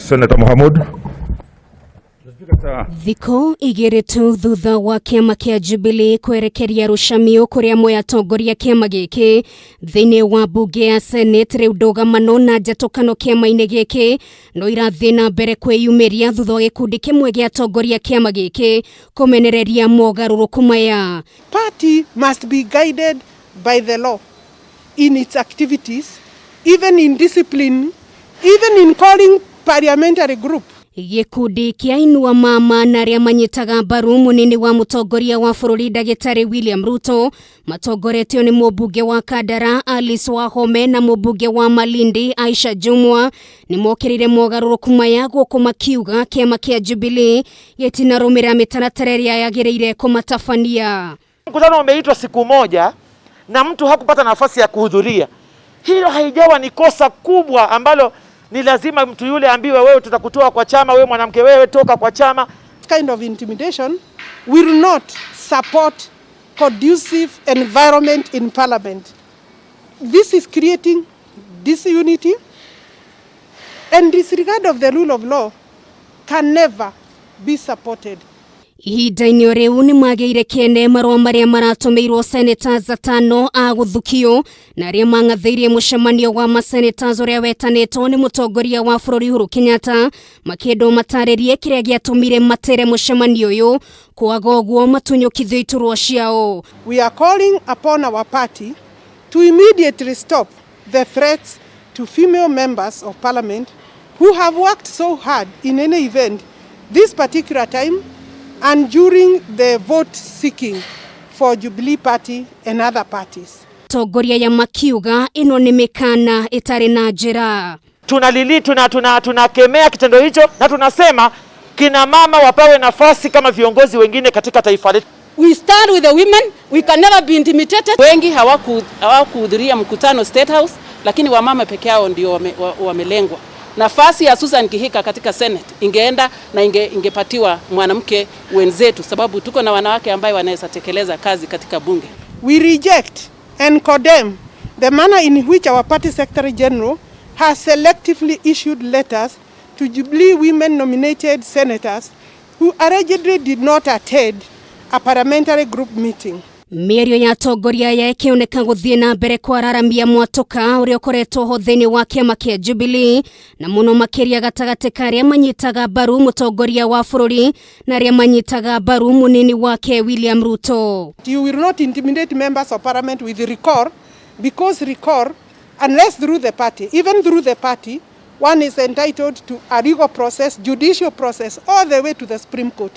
Senator Mohamud. Thikũ 2 tu thutha wa kĩama kĩa Jubilee kwerekeria rũcamio kũrĩ amwe atongoria kĩama gĩkĩ thĩinĩ wa mbunge ya Senate, rĩu ndũgamano na njatũkano kĩama-inĩ gĩkĩ no irathiĩ na mbere kwĩyumĩria thutha wa gĩkundi kĩmwe gĩa atongoria kĩama gĩkĩ kũmenereria mogarũrũku maya. Party must be guided by the law in its activities, even in discipline, even in calling parliamentary group. Gĩkundi kĩa Inua Mama na arĩa manyitaga mbaru mũnini wa mũtongoria wa bũrũri ndagĩtarĩ William Ruto matongoretio nĩ mũmbunge wa Kandara Alice Wahome na mũmbunge wa Malindi Aisha Jumwa nĩ mokĩrĩire mogarũrũku maya gũkũ makiuga kĩama kĩa Jubilee gĩtinarũmĩrĩra mĩtaratara ĩrĩa yagĩrĩire kũmatabania. Mkutano umeitwa siku moja na mtu hakupata nafasi ya kuhudhuria, hilo haijawa ni kosa kubwa ambalo ni lazima mtu yule ambiwe, wewe tutakutoa kwa chama, wewe mwanamke, wewe toka kwa chama. Kind of intimidation will not support conducive environment in parliament. This is creating disunity and disregard of the rule of law can never be supported. Ihinda-inĩ o rĩu nĩ magĩire kĩene marũa marĩa maratũmĩirwo senators atano a gũthukio na arĩa mang'athĩirie mũcemanio wa masenators ũrĩa wetanĩtwo nĩ mũtongoria wa bũrũri Uhuru Kenyatta, makĩendwo matarĩrie kĩrĩa gĩatũmire matere mũcemanio ũyũ, kwaga ũguo matunyũkithio iturwa ciao. We are calling upon our party to immediately stop the threats to female members of parliament who have worked so hard in any event this particular time and during the vote seeking for Jubilee Party and other parties. Atongoria ya makiuga ĩno nĩ mĩkana ĩtarĩ na njĩra. Tunalili tuna tuna tunakemea kitendo hicho na tunasema kina mama wapewe nafasi kama viongozi wengine katika taifa letu. We stand with the women. We can never be intimidated. Wengi hawakuhudhuria mkutano State House, lakini wamama peke yao ndio wamelengwa. Nafasi ya Susan Kihika katika Senate ingeenda na ingepatiwa mwanamke wenzetu, sababu tuko na wanawake ambaye wanaweza tekeleza kazi katika bunge. We reject and condemn the manner in which our party secretary general has selectively issued letters to Jubilee women nominated senators who allegedly did not attend a parliamentary group meeting. Mĩario ya atongoria aya ĩkĩoneka gũthiĩ na mbere kwararamia mwatũka ũrĩa ũkoretwo ho thĩinĩ wa kĩama kĩa Jubilee, na mũno makĩria gatagatĩ ka arĩa manyitaga mbaru mũtongoria wa bũrũri na arĩa manyitaga mbaru mũnini wake William Ruto. You will not intimidate members of parliament with recall, because recall, unless through the party, even through the party, one is entitled to a legal process, judicial process, all the way to the Supreme Court.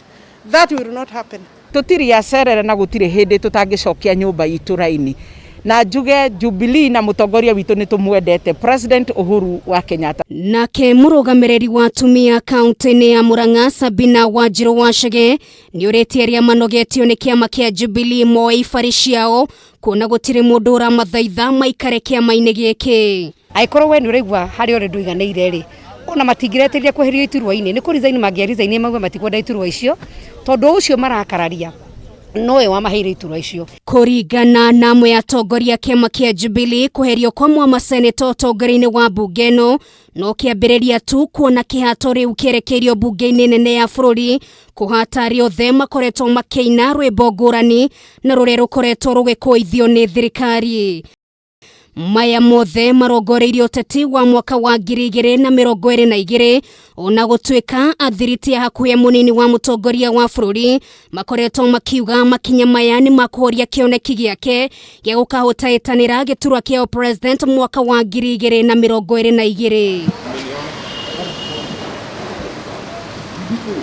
That will not happen. Tutiri acerere na gutire hindi tutangicokia nyumba itu raini, na njuge Jubilee na mutongoria witu ni tumwendete, President Uhuru wa Kenyatta. Nake mũrũgamĩrĩri wa atumia kaunti-inĩ ya Murang'a Sabina Wanjiru Wachege nĩ ũrĩtie arĩa manogetio nĩ kĩama kĩa Jubilee moe ibari ciao, kuona gũtirĩ mũndũ ũramathaitha maikare kĩama-inĩ gĩkĩ. Angĩkorwo we nĩ ũraigua harĩa ũrĩ ndũiganĩire rĩ, ona matingĩreteria kweherio iturwa-inĩ, nĩ kũ resign mangĩa resign mauge matikwenda iturwa icio, tondũ ũcio marakararia nowe wamaheire iturwa icio. Kũringana na amwe atongoria kĩama kĩa Jubilee, kweherio kwa mwama seneta ũtongoria-inĩ wa mbunge ĩno no kĩambĩrĩria tu, kuona kĩhato rĩu kĩerekeirio mbunge-inĩ nene ya bũrũri kũhata arĩa othe makoretwo makĩina rwĩmbo ngũrani na rũrĩa rũkoretwo rũgĩkũithio nĩ thirikari. Maya mothe marongoreirie ũteti wa mwaka wa 2022, ona gũtuĩka athiriti a hakuhĩ mũnini wa mũtongoria wa bũrũri makoretwo makiuga makinya maya nĩ makũhoria kĩoneki gĩake gĩa gũkahũtaĩtanĩra gĩturwa kĩa president mwaka wa 2022.